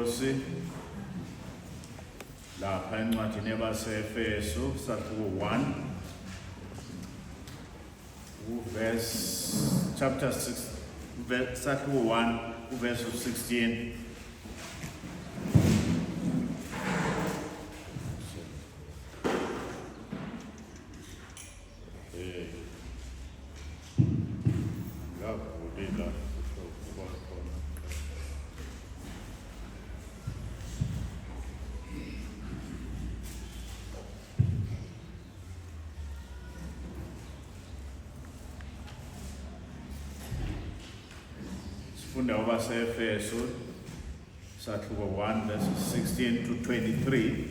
lenkosi lapha encwadini yabaseEfesu sahluko 1 uverse chapter 6 sahluko 1 uverse 16. Ngavuli la kuba khona. Sifunda obaseEfesu sahluko 1 verses 16 to 23.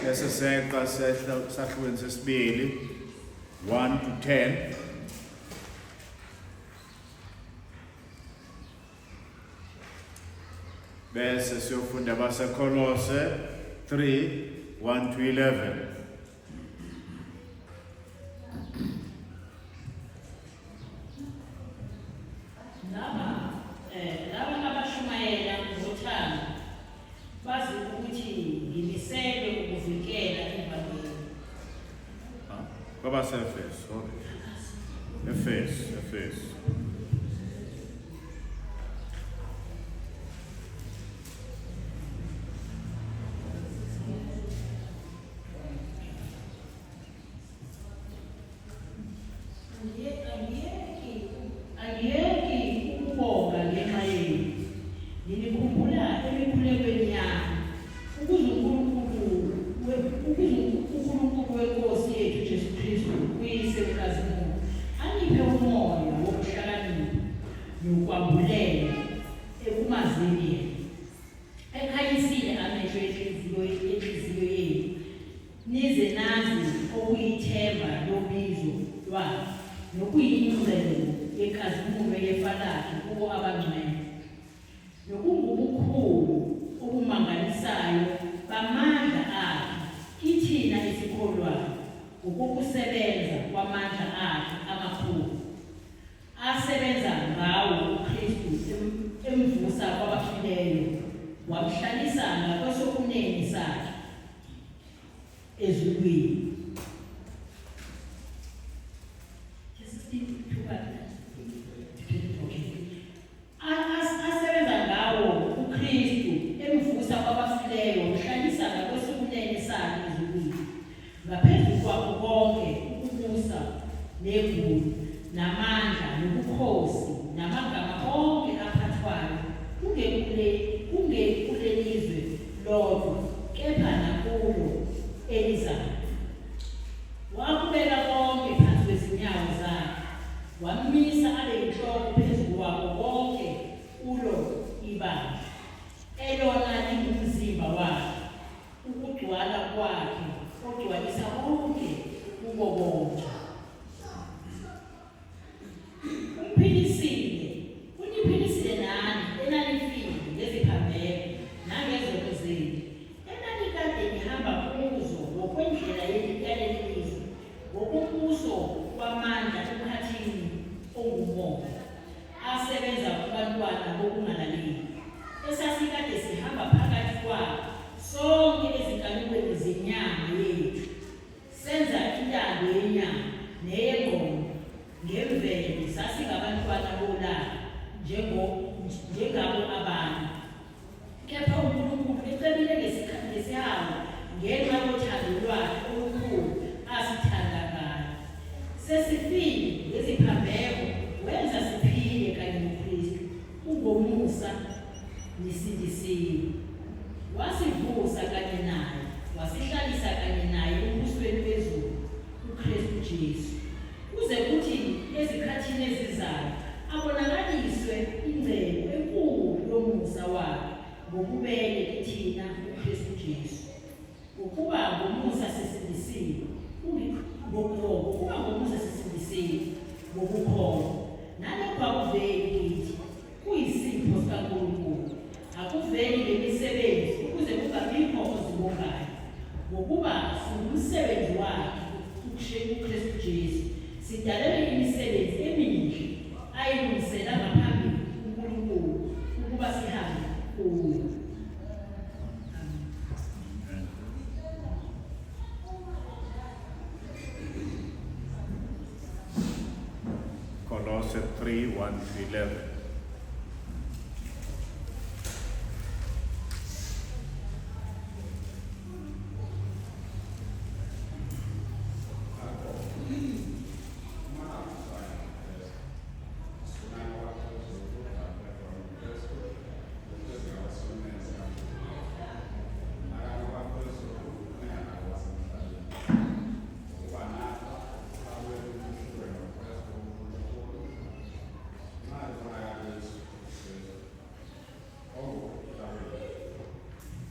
Bese seqa sehla sahlukweni sesibili 1 to 10. Bese siyofunda baseKolose 3 1 to 11. Laba laba abashumayela ngothando bazi ukuthi ngimiselwe ukuvikela ivangeli. Kwabase-Efesu, sorry. Efesu, Efesu. Angiyeki ukubonga ngenxa yenu, nginikhumbula emikhulekweni yami, ukuze uNkulunkulu weNkosi yethu uJesu Kristu, uYise wenkazimulo, aniphe umoya wokuhlakanipha nokwambulela ekumazini yena, ekhanyisile amehlo enhliziyo yenu, Nize nazi okuyithemba lobizo lwakhe, nokuyingcebo yenkazimulo yefa lakhe kubo abangcwele, nokungubukhulu obumangalisayo bamandla akhe kithina esikholwayo, ngokokusebenza kwamandla akhe amakhulu, asebenza ngawo uKristu emvusa kwabafileyo, wamhlalisa ngakwesokunene sakhe ezulwini. Asebenza ngawo uKristu emvusa kwabafileyo wamhlalisa ngakwesokunene sakhe ezulwini, ngaphezu kwakho konke ukubusa negunya namandla nobukhosi namagama onke aphathwayo, kungekulelizwe lodwa kepha nakulo elizayo. Wakubeka konke phansi kwezinyawo zakhe, wammisa abe yinhloko phezu kwako konke kulo ibandla, elona lingumzimba wakhe, ukugcwala kwakhe ogcwalisa konke kubo bonke. Umphilisile, uniphilisile nani enanifile ngeziphambeko nangezono zenu, enanikade nihamba kuzo ngokwendlela yaleli lizwe, ngokombuso wamandla emkhathini ongumoya, asebenza kubantwana bokungalaleli, esasikade sihamba phakathi kwabo sonke ezinkanukweni zenyama yethu. Senza intando yenyama neyengqondo. Ngemvelo sasingabantwana bolaka njengo njengabo abanye. Kepha uNkulunkulu ecebile ngesihawu ngenxa yothando lwakhe olukhulu asithanda ngalo. Sesifile ngeziphambeko wenza siphile kanye noKristu. Kungomusa nisindisiwe. Wasivusa kanye naye, wasihlalisa kanye naye embusweni wezulu kuKristu Jesu, kuze kuthi ezikhathini ezizayo abonakaliswe ingcebo enkulu yomusa wakhe ngobubele kithina kuKristu Jesu. Ngokuba ngomusa sisindisiwe, ngokuba ngomusa sisindisiwe ngokukholwa. Nalokhu akuveli kithi, kuyisipho sikaNkulunkulu. Akuveli ngemisebenzi ukuze kungabikho ozibongayo. Ngokuba singumsebenzi wakhe uKristu Jesu, sidalelwe imisebenzi emihle ayilungisela ngaphambili uNkulunkulu ukuba 3, 1 to 11.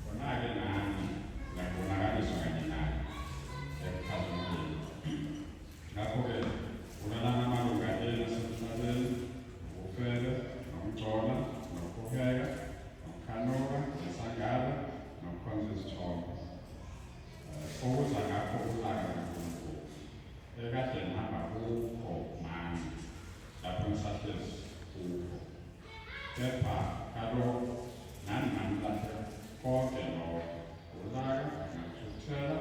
Khona-ke nani niyabonakaliswa kanye naye ekukhazimuleni. Ngakho-ke bulalani amalunga enu asemhlabeni, ubufebe, nokungcola, nokuheheka, nokukhanuka, nesangala, nokukhonza izithombe. Okuza ngakho ulaka lukaNkulunkulu, ekade nihamba kukho manje, lapho nisahlezi kukho. Kepha kalokhu nani manilahle konke lokho, ulaka, nokuthukuthela,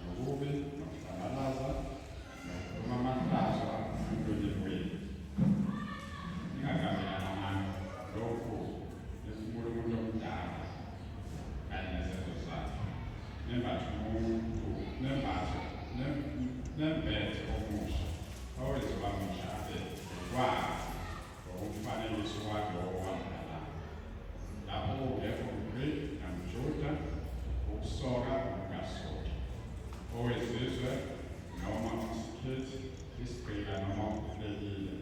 nobubi, nokuhlambalaza, nokukhuluma amahlazo emlonyeni wenu. Ningaqambelani amanga, lokhu nikhumule umuntu omdala kanye nezenzo zakhe, nembathe umuntu, nembathe, nembethe omusha, owenziwa musha abe ngokwazi ngokomfanekiso wakhe owamdalayo. Lapho kungekho mGriki namJuda, ukusoka nokungasoki, owezizwe noma umSikhithi, isigqila noma okhululekile,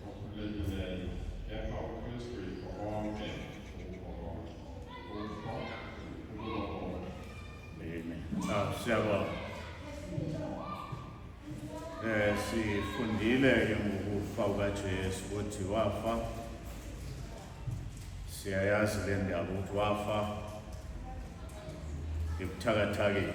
okhululekileyo, kepha uKristu yikho konke kukho konke, kukho kuko konke. Amen. Ah, siyabonga. Sifundile ke ngokufa kukaJesu ukuthi wafa. Siyayazi le ndaba ukuthi wafa ebuthakathakeni.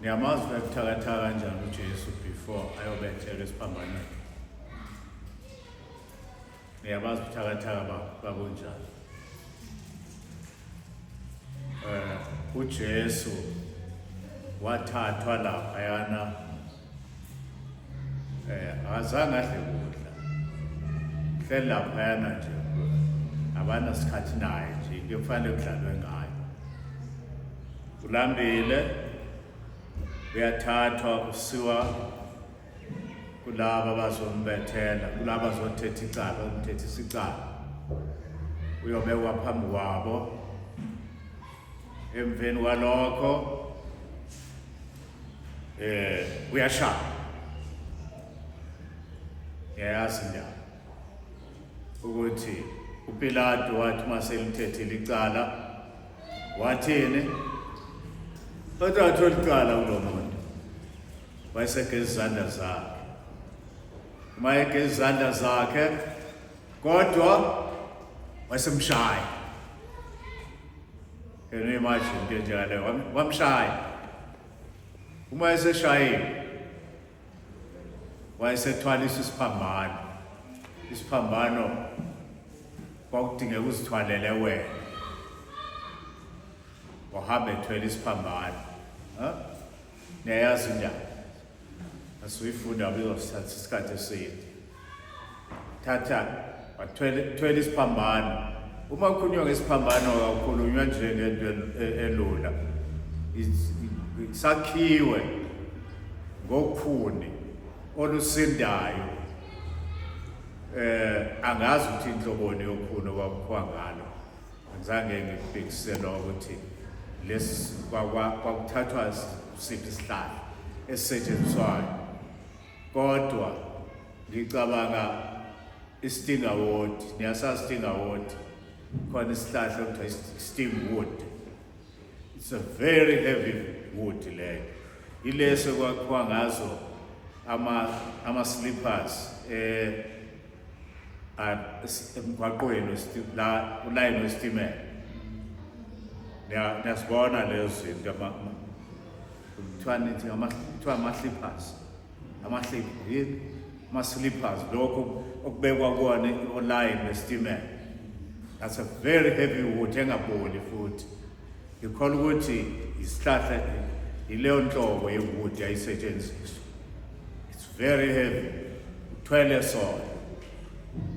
Niyamazi ukuthi ebuthakathaka kanjani uJesu before ayobethelwa esiphambanweni. Niyabazi ubuthakathaka babunjani. UJesu wathathwa laphayana, akazange adle kudla, hleli laphayana nje, abanasikhathi naye nje, into ekufanele kudlalwe ngayo. Ulambile, uyathathwa usiwa kulaba abazombethela, kulaba azothetha icala, bazomthethisa icala, uyobekwa phambi kwabo. Emveni kwalokho uyashaya. Ngiyayazi indaba ukuthi uPilato wathi uma selithethile icala wathini? Wathi wathola icala kulo muntu, wayesegeza izandla zakhe. Uma egeza izandla zakhe kodwa wayesemshaya. Can you imagine into enjengaleyo? Wamshaya. Uma eseshayile wayesethwalisa isiphambano. Isiphambano kwakudingeka uzithwalele wena. Wahamba ethwele isiphambano. Ha? Niyayazi indaba. Asuyifunda bizosithatha isikhathi eside. Thatha wathwele thwele isiphambano. Uma kukhulunywa ngesiphambano akukhulunywa nje ngento elula. Sakhiwe ngokhuni olusindayo. Angazi ukuthi inhloboni yokhuni okwakukhiwa ngalo. Angizange ngikubhekise lokho ukuthi lesi kwakuthathwa siphi isihlahla esisetshenziswayo, kodwa ngicabanga istingawodi. Niyasazi istingawodi? Khona isihlahla okuthiwa sting wood. It's a very heavy wood leyo. Ileso kwakhiwa ngazo ama slippers emgwaqweni la ulayini wesitimela. Niyazibona lezo zinto, kuthiwa nithi kuthiwa ama-slippers, yini? Ama-slippers, lokho okubekwa kuwona olayini wesitimela. That's a very heavy wood engaboli futhi. Ngikholwa ukuthi isihlahla ileyo nhlobo ye-wood yayisetshenziswa. It's very heavy. Thwele sona.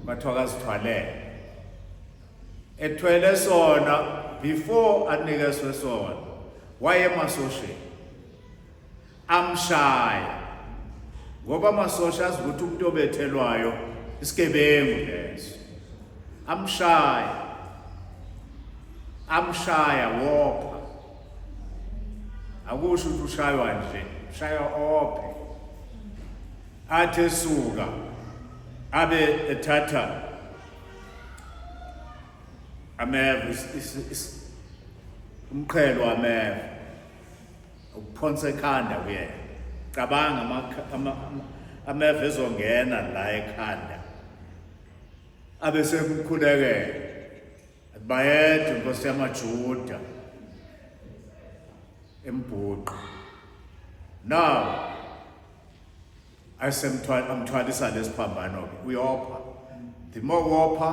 Kwathiwa kazithwalele. Ethwele sona before anikezwe sona. Wayemasosheni. Amshaya. Ngoba amasosha azi ukuthi umuntu obethelwayo isigebengu leso. Amshaya. Amshaya wopha. Akusho ukuthi ushaywa nje, ushaywa ophe. Athi esuka abe ethatha ameva umqhelo wameva ukuphonsa ekhanda kuyena. Cabanga ameva ezongena la ekhanda abe sekumkhulekela bayedwa inkosi yamaJuda embhuqa now asemthwala amthwalisa lesiphambano ke uyopha the more wopha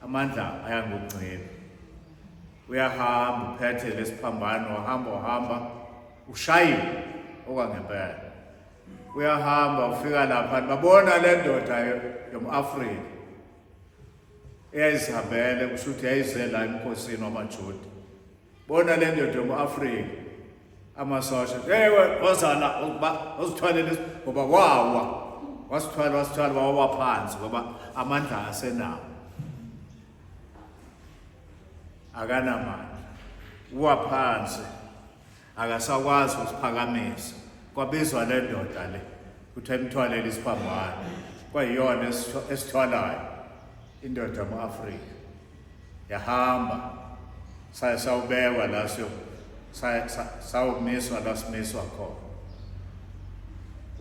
amandla ayangokuncipha uyahamba uphethe lesiphambano uhamba uhamba ushayile okwangempela uyahamba ufika lapha babona le ndoda yomAfrika eyayizihambele kusho ukuthi yayize la emkhosini wamaJuda bona le ndoda yomu-Afrika amasosha ewe wozala ozithwalele ngoba wawa wasithwala wasithwala wawa phansi ngoba amandla asenawo akanamandla uwa phansi akasakwazi ukusiphakamisa kwabizwa le ndoda le kuthiwa imthwalele isiphambano kwayiyona esithwalayo indoda yama-Afrika yahamba saye sawubekwa la siyo sawumiswa la simiswa khona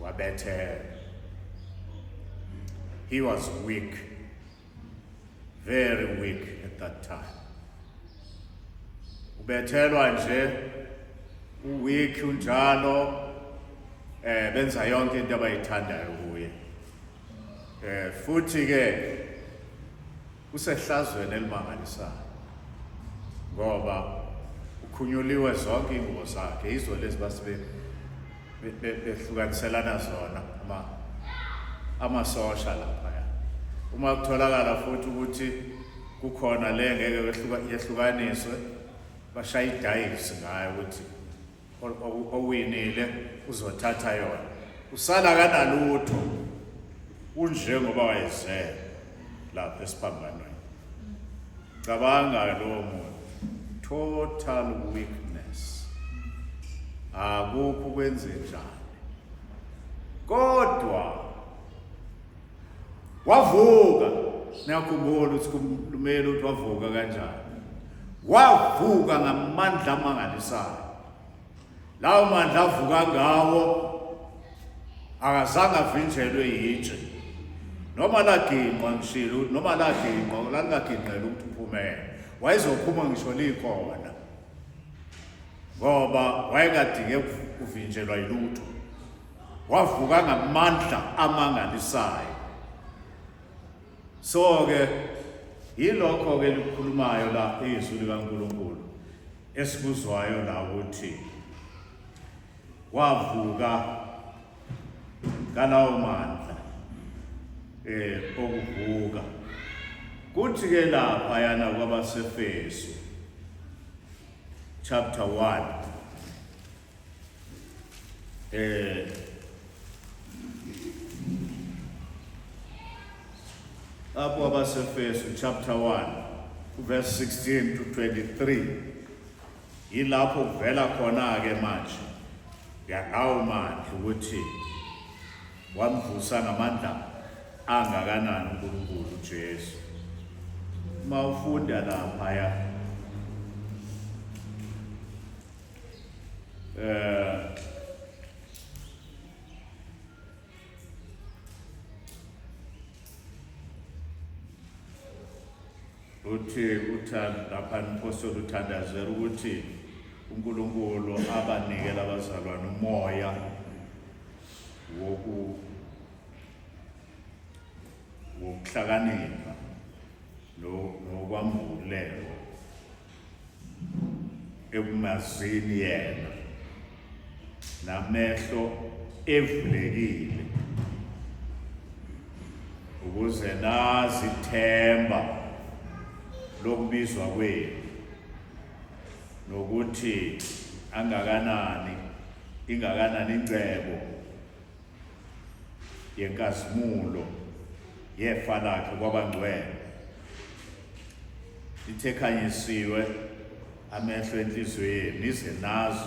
wabethela he was weak very weak at that time ubethelwa nje uweak unjalo eh benza yonke into abayithandayo kuye eh futhi ke usehlazweni elimangalisayo ngoba ukhunyuliwe zonke ingubo zakhe yizo lezi basibe behlukaniselana zona ama amasosha lapha uma kutholakala futhi ukuthi kukhona le ngeke yehlukaniswe bashaya idayisi ngayo ukuthi owinile uzothatha yona usala kanalutho unjengoba wayezele lapha esiphambanweni cabanga lowo muntu total weakness akukho kwenze njani kodwa wavuka niyakhumbula ukuthi kumele ukuthi wavuka kanjani wavuka ngamandla amangalisayo lawo mandla avuka ngawo akazange avinjelwe yitshe noma laginqwa ngishilo noma laginqwa lalingaginqela ukuthi uphumele wayezophuma ngisho likhona ngoba wayengadinge kuvinjelwa yilutho wavuka ngamandla amangalisayo so ke yilokho ke likukhulumayo la izwi likaNkuluNkulu esikuzwayo la ukuthi wavuka ngalawo mandla eh okuvuka kuthi ke lapha yana kwabasefesu chapter 1 eh apho abaseFesu chapter 1 verse 16 to 23 yilapho kuvela khona ke manje yalawo mandla ukuthi wamvusa ngamandla angakanani uNkulunkulu uJesu uma ufunda lapha ya Eh uthi uthanda lapha umpostoli uthandazela ukuthi uNkulunkulu abanike labazalwane umoya woku wokuhlakanipha nokwambulelwa ekumazini yena namehlo evulekile. Ukuze nazi ithemba lokubizwa kwenu nokuthi angakanani ingakanani ingcebo yenkazimulo yefa lakhe kwabangcwele. Lithe khanyisiwe amehlo enhliziyo yenu nize nazi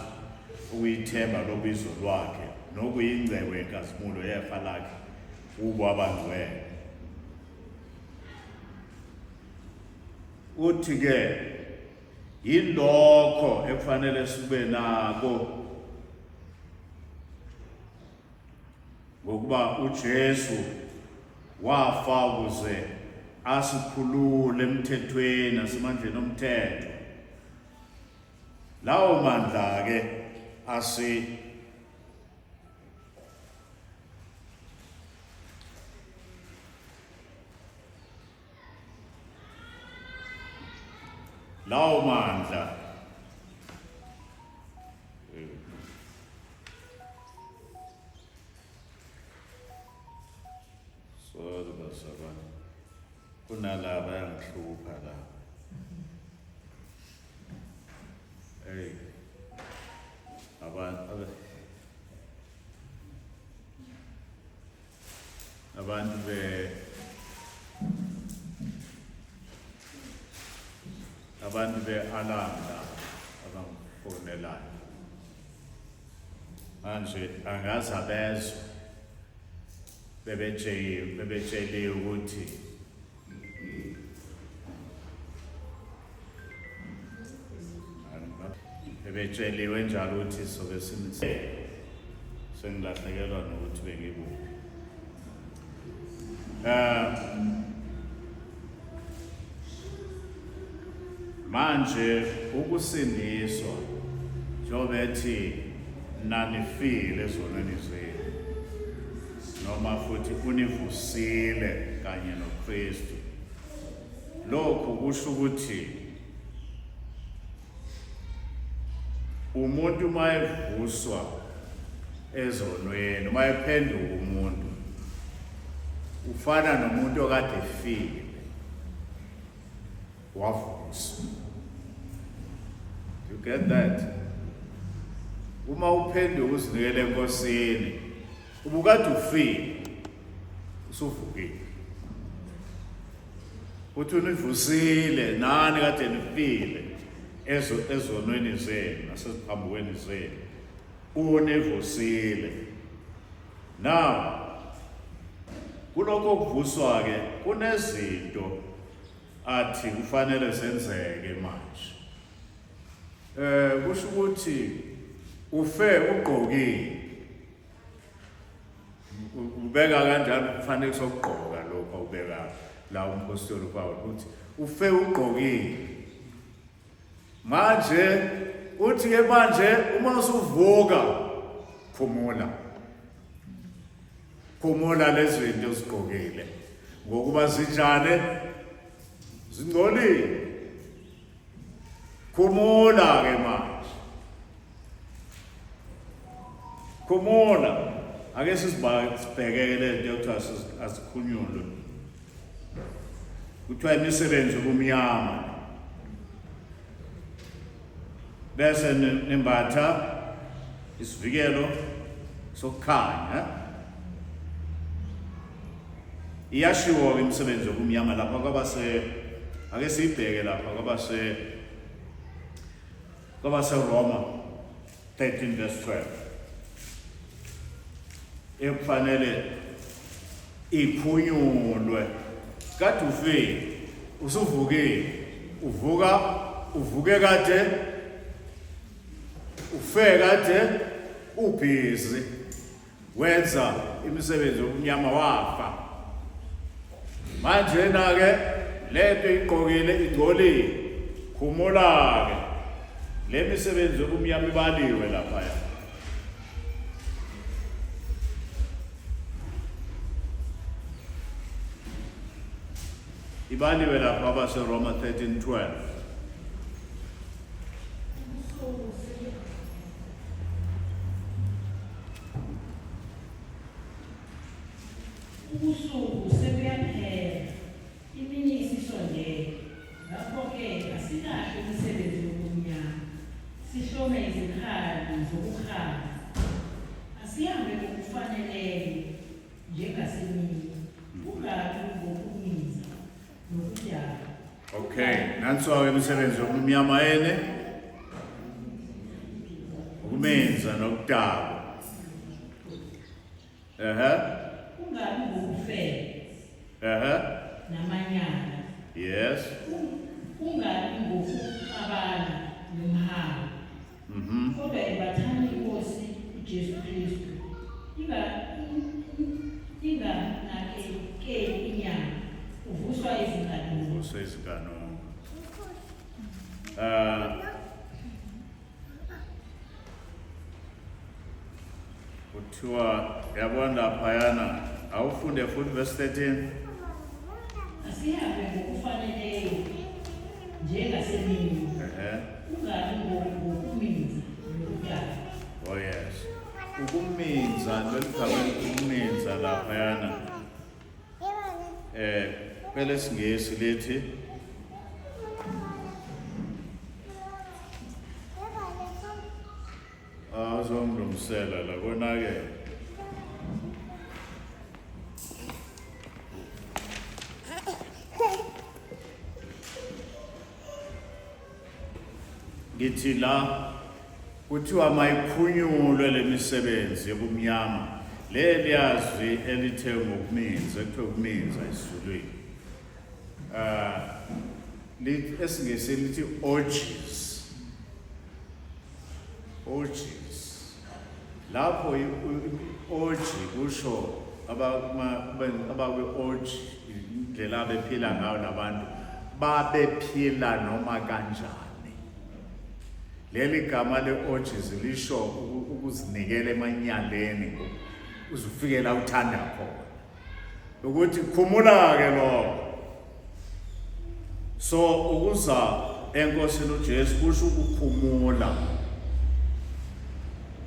ukuyithemba lobizo lwakhe nokuyingcebo yenkazimulo yefa lakhe kubo abangcwele. Uthi ke yilokho ekufanele sibe nako ngokuba uJesu wafa ukuze asikhulule emthethweni nasemandleni omthetho. Lawo mandla ke asi lawo mandla Sorry bazalwane. Kunalaba yangihlupha la. Hey. Abantu abantu be abantu be-alarm la abangifonelayo manje angaze abezwe bebetsheliwe bebetsheliwe ukuthi bebetsheliwe njalo ukuthi sobe sengilahlekelwa nokuthi bengikuphi. Eh manje ukusindiswa njengoba ethi nanifile ezonweni zenu noma futhi univusile kanye noKristu, lokhu kusho ukuthi umuntu uma evuswa ezonweni, uma ephenduka umuntu ufana nomuntu okade efile wavuswa. You get that? Uma uphenduka uzinikele eNkosini, ubukade ufile, usuvukile. Uthi univusile nani kade nifile ezonweni zenu naseziphambukweni zenu, univusile. Now kulokho kuvuswa ke kunezinto athi kufanele zenzeke manje. Eh kusho ukuthi ufe ugqokile. Ubeka kanjani umfanekiso wokugqoka lokho awubeka la umpostoli uPawulu uthi ufe ugqokile. Manje uthi ke manje uma usuvuka phumula. Phumula lezi zinto ozigqokile ngokuba zinjani? Zingcolile. Khumula ke manje. Khumula. Ake sizibhekeke le nto yokuthiwa asikhunyulwe. Kuthiwa imisebenzi obumnyama. Bese nimbatha isivikelo sokukhanya. Iyashiwo-ke imisebenzi yobumnyama lapha kwabase ake siyibheke lapha kwabase kwabaseRoma 13 verse 12 ekufanele iphunyulwe kade ufile usuvukile uvuka uvuke kade ufe kade ubhizi wenza imisebenzi yobumnyama wafa. Manje na-ke lento igqokile ingcolile, khumula-ke le misebenzi yobumnyama ibaliwe laphaya. Ibaliwe lapha abaseRoma 13:12. Ubusuku sebuyaphela. Ngakho-ke asilahle imisebenzi yobumnyama, sihlome izikhali zokukhanya. Asihambe ngokufaneleyo njengasemini, kungabi ngokuminza nokudakwa. Okay, nanso-ke imisebenzi yobumnyama yini? Ukuminza nokudakwa. Ehhe. Kungabi ngokufeba. Ehhe. Namanyala. Yes. Kungabi ngokuxabana nomhawu. Kodwa embathani iNkosi uJesu Kristu. Inga inganakekeli inyama. Uvuswa izinkanuko. Uvuswa izinkanuko. Ah Kuthiwa yabona laphayana awufunde futhi verse 13. Asihambe ngokufaneleyo njengasemini. Ehhe. Kungabi ngokuminza nokudakwa. Oh yes. Ukuminza leli gama ukuminza laphayana. Eh kwelesingisi lithi Azongilungisela la konakele. Ngithi la kuthiwa mayikhunyulwe lemisebenzi yobumnyama leli yazwi elithe ngokuminza ekuthiwa ukuminza esiZulwini. Ah lithi esiNgesini lithi orgies. Orgies. Lapho i-orgy kusho abakwi-orgy indlela abephila ngayo labantu babephila noma kanjani. Leli gama le-orgies lisho ukuzinikela emanyaleni uzufikela uthanda khona. Ukuthi khumula-ke lokho. So ukuza enkosini uJesu kusho ukukhumula.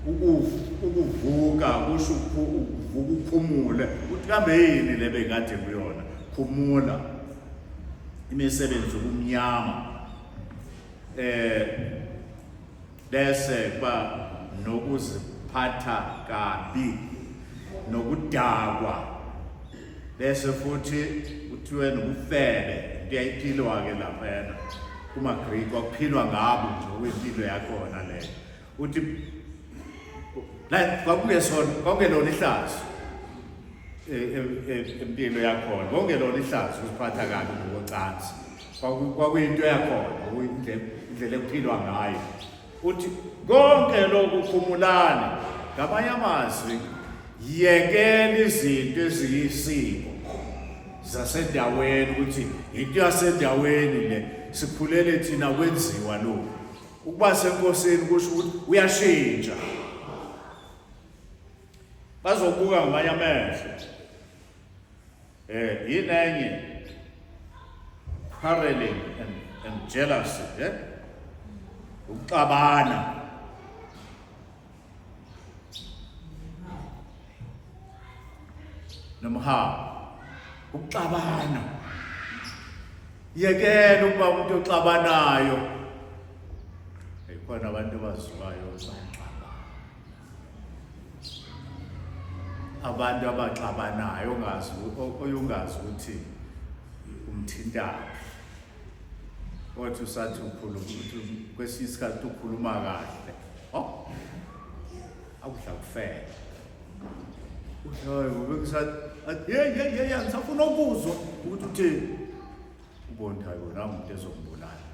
Ukuvuka kusho ukuvuka ukhumule. Uthi kambe yini le bekade kuyona? Khumula. Imisebenzi okumnyama. Eh bese kuba nokuziphatha kabi nokudakwa bese futhi kuthiwe nobufebe into yayiphilwa-ke laphayana kumaGriki kwakuphilwa ngabo nje okuyempilo yakhona leyo uthi kwakungesona kwakungelona ihlazo e, e, e, empilo yakhona kwakungelona ihlazo ukuziphatha kabi ngokocansi Kwakuyinto yakhona, indlela ekuphilwa ngayo. Uthi konke lokhu khumulani. Ngamanye amazwi yekela izinto eziyisiko zasendaweni ukuthi into yasendaweni le sikhulele thina kwenziwa lokhu. Ukuba senkosini kusho ukuthi uyashintsha. Bazobuka ngamanye amehlo. Eh yini enye? Quarreling and jealousy, eh? Ukuxabana. Nomhawu. Ukuxabana. Yekela ukuba umuntu oxabanayo. Khona abantu abaziwayo baxabana. Abantu abaxabanayo ongazi oyungazi ukuthi umthintaphi. Othi usathi ukhuluma ukuthi kwesinye isikhathi ukhuluma kahle. Oh. Akudla kufela. Uthi hayi ngoba ngisathi hey hey hey angisafuna ukuzwa ukuthi uthini. Ubona hayi wona umuntu ezongibulala.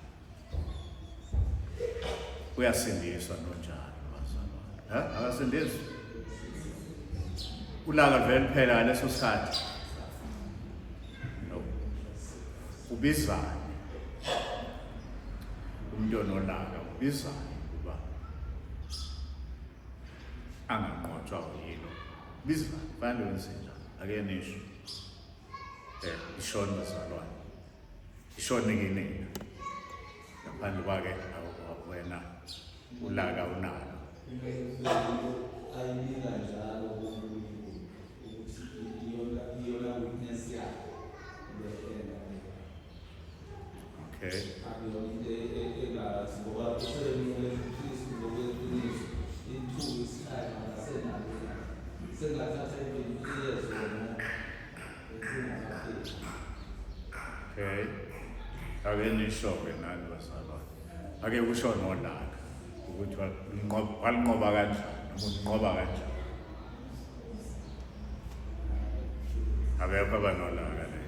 Uyasindiswa nonjalo bazalwane. Ha? Akasindiswa. Ulaka vele phela ngaleso sikhathi. No. Ubizane. Umuntu onolaka ubizane kuba anganqotshwa yilo. Bizane, fanele wenze njani? Ake nisho. Eh, ishoni bazalwane. Ishone kinina. Ngaphandle kwake wena ulaka unalo. Ayinika njalo kuNkulunkulu ukuthi iyona iyona witness yakhe. Okay. Okay. Akuyona into engathi ngoba usemuke uKristu ngokweqiniso in 2 weeks time akasenalo, sengathatha even 3 years or more zingakapheli. Okay. Ake nisho-ke nani bazalwane. Ake kusho nolaka ukuthi walinqoba kanjani noma ulinqoba kanjani. Abekho abanolaka le.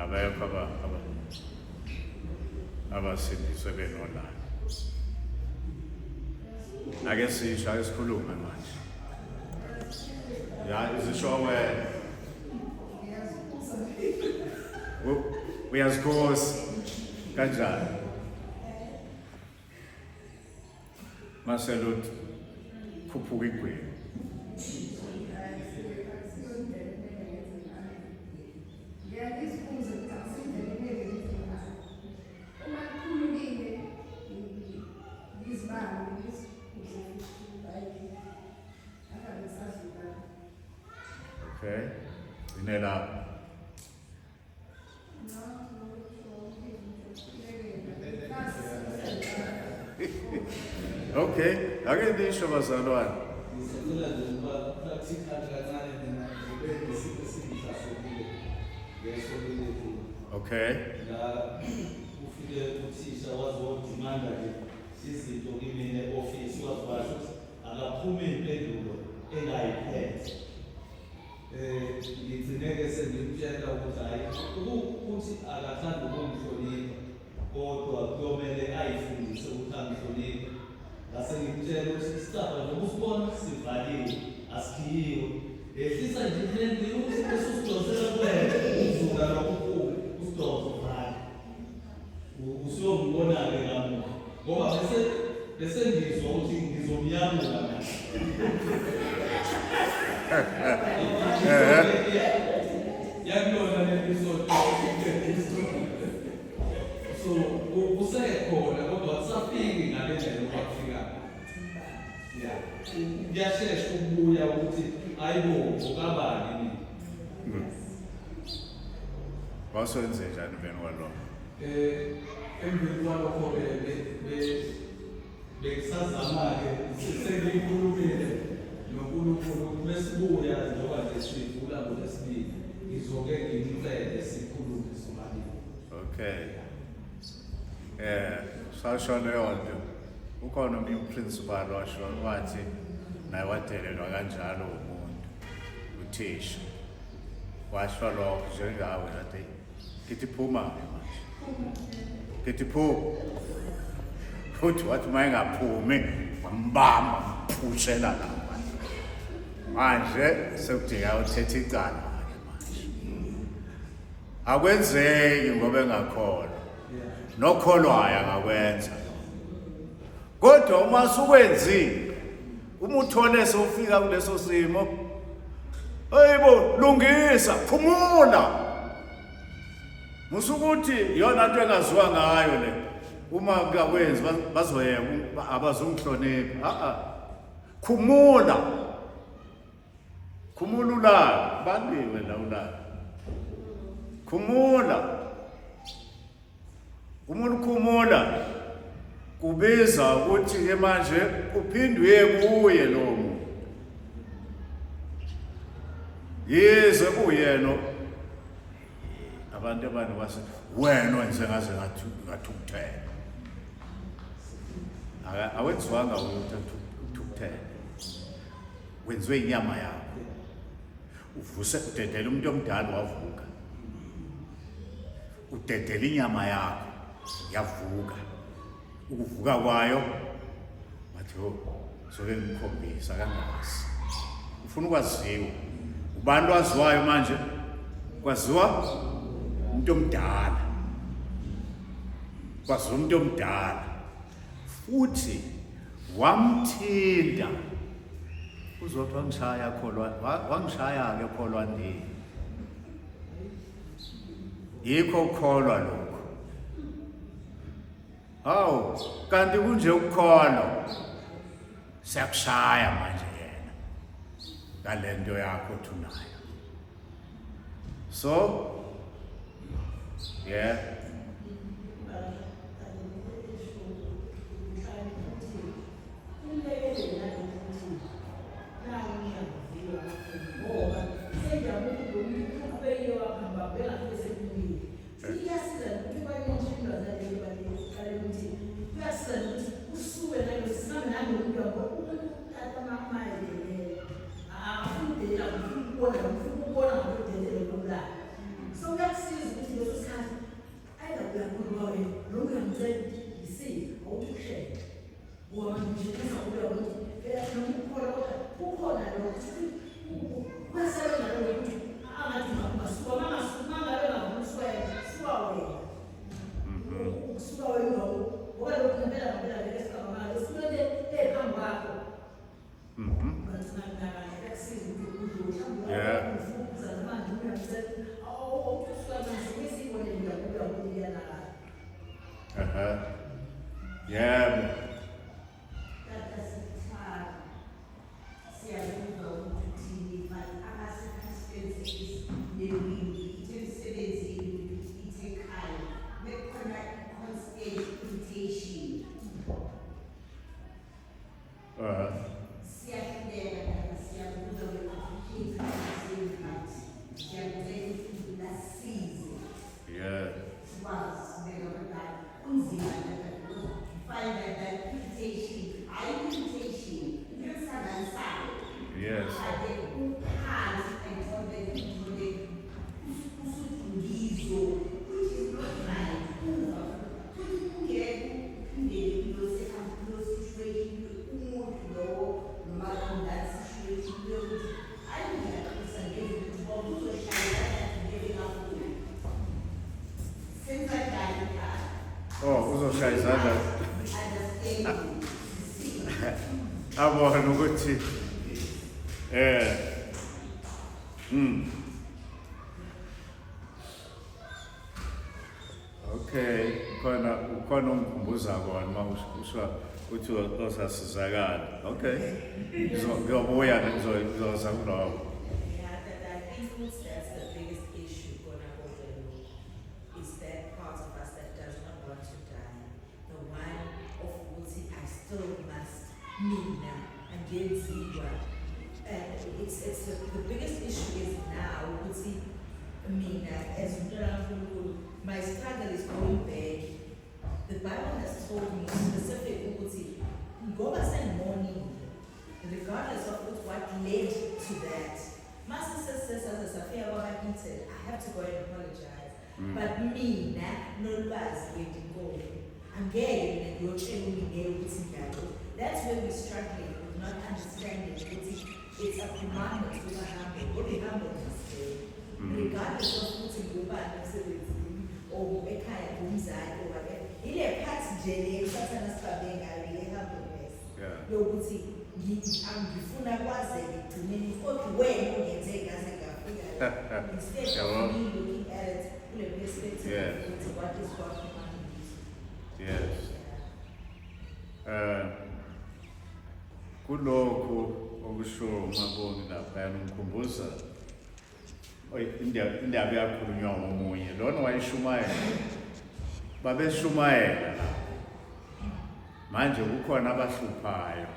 Abekho abasindiswe benolaka. Ake sisho, ake sikhulume manje. Ya, izisho wena. Uyazikhosa kanjani? Maseluthi khuphuka igwebu. Ngiyazibuza ukuthi akusindlela ekumele ngenze ngayo. Uma kukhulukile, ngizibambe, ngizikhuze, hhayi, angabe ngisadlula. Okay. Gcine lapho. No, no, Okay. Ake nisho bazalwane. Ngisacela nje ukuba practical kancane, mina ngibe nesimo esingihlasukile ngesonto lethu. La kufike uthisha wazodimanda nje izinto kimina e-ofisi, wazibasho ukuthi akaphumi impendulo engayiphethe. Ngigcine-ke sengimtshela ukuthi hhayi, ukuthi akathandi ukungihlonipha, kodwa kuyomele ayifundise ukuthi angihloniphe. Ngase ngimtshela ukuthi isicabha njengoba usibona sivaliwe, asikhiyiwe, yehlisa nje i-handle ukuthi bese usidonsela kuwena, uvula lokho uphume usidonse uvale. Usuyongibona-ke kamuva ngoba bese ngizwa ukuthi ngizomyamula manje. Yakuyona le sonto, so kusekhona kodwa akusafiki ngale ndlela okwakufika. Ya, kuyashesha ukubuya ukuthi ayibo, ukabani mina. Wasenze njani emveni kwalokho? Emveni kwalokho-ke bengisazama-ke, sengiyikhulumile noNkulunkulu, mesibuya njengoba nje sivula ngoLwesibili, ngizoke ngimcele sikhulume sobabili. Okay. Sasho leyo nto. Ukhona omunye uprincipal washo wathi naye wadelelwa kanjalo umuntu, uthisha. Washo lokho njengawe, wathi ngithi phuma ke manje. Ngithi phuma. Futhi wathi uma engaphumi wambamba, mphushela lapha. Manje sekudingeka uthethe icala ke manje. Akwenzeki ngoba engakholwa. Nokholwayo angakwenza. Kodwa uma usukwenzile, uma uthole sewufika kuleso simo, hayibo, lungisa, phumula. Musukuthi iyona nto engaziwa ngayo le. Uma ngakwenzi bazoyeka abazungihlonipha. A a. Khumula. Khumula ulaka, baliwe la ulaka. Khumula. Uma ukhumula kubiza ukuthi ke manje uphinde uye kuye lo muntu. Yize kuyena abantu abane base wena wenze ngaze ngathukuthela. Awenziwanga ukuthi uthukuthele. Wenziwe inyama yakho. Uvuse udedela umuntu omdala wavuka. Udedela inyama yakho yavuka. Ukuvuka kwayo wathi ho soke ngikhombisa kangazi. Ufuna ukwaziwa. Ubani waziwayo manje? Kwaziwa umuntu omdala. Kwaziwa umuntu omdala. Futhi wamthinta. Uzothi wangishaya kholwa, wangishaya ke kholwa ndini. Yikho ukukholwa lokho. Hawu, kanti kunje ukukholwa. Siyakushaya manje yena ngalento yakho othi unayo. So, yeah. ngicela ukuthi ngisize awuthi ukushela ngoba manje ngishisa kuleyo ukuthi phela noma ukhona kodwa kukhona lokho kuyasebenza lokho ukuthi angathi ungasuka uma ngabe ngavuma usuka yena suka wena ukusuka wena ngoba lokhu ngempela ngempela ngeke sicabanga usuke ephambi kwakho. Yeah. Aha. Yebo. Tata sithwala siyabuza ukuthi uthini but ama-circumstances nemibi ithe emsebenzini ithe ekhaya bekukhona i-constant irritation. Siyahluleka tata siyabuza we appreciate what but siyakucela ukuthi unasize sikwazi sibeke abantwana kunzima tata because you find that that irritation hayi irritation into esisanganisayo. Ade uphansi and on the usuthi which is not right uva futhi ungeke uphindele kulo situation umuntu lowo noma in that situation yokuthi hayi ngiyaxolisa ngenza ukuthi ngoba uzoshaya ngeke ngafuni senza njani tata? Oh, uzoshaya izandla. Understand see. Abona ukuthi okay, khona ukhona ungikhumbuza kona uma usho uthi osasizakala. Okay. Ngizobuya ngizoza kuloko. Yeah, that I think that's the biggest issue kona konke lokhu is that part of us that does not want to die. The one of ukuthi I still must mina angenziwa. And it's the biggest issue is now ukuthi mina as umntwana kaNkulunkulu, my struggle is going back. The Bible has told me specific ukuthi ngoba sengimonile, regardless of what led to that. Mase sesesa safika kwaba-Eaton, I have to go and apologize. But mina nolwazi lwedinkomo angeke mina ngiyotshela umine ukuthi ngiyaxoxa. That's where we're struggling with not understanding ukuthi it's a commandment ukuba humble, ngoba i-humbleness leyo. Regardless of ukuthi ngubani emsebenzini or ekhaya ngumzali or whatever. Ile part nje le usathana sibambe ngayo le humbleness. Yokuthi angifuna kwazeke ekugcineni kodwa wena ungenze ngaze ngafika la. Instead of me looking at it kule perspective ukuthi what is God commanding me to do. Yes. Kulokhu okusho uMabongi lapha ungikhumbuza oy indaba yakhulunywa ngomunye lona wayishumayela babeshumayela la manje kukhona abahluphayo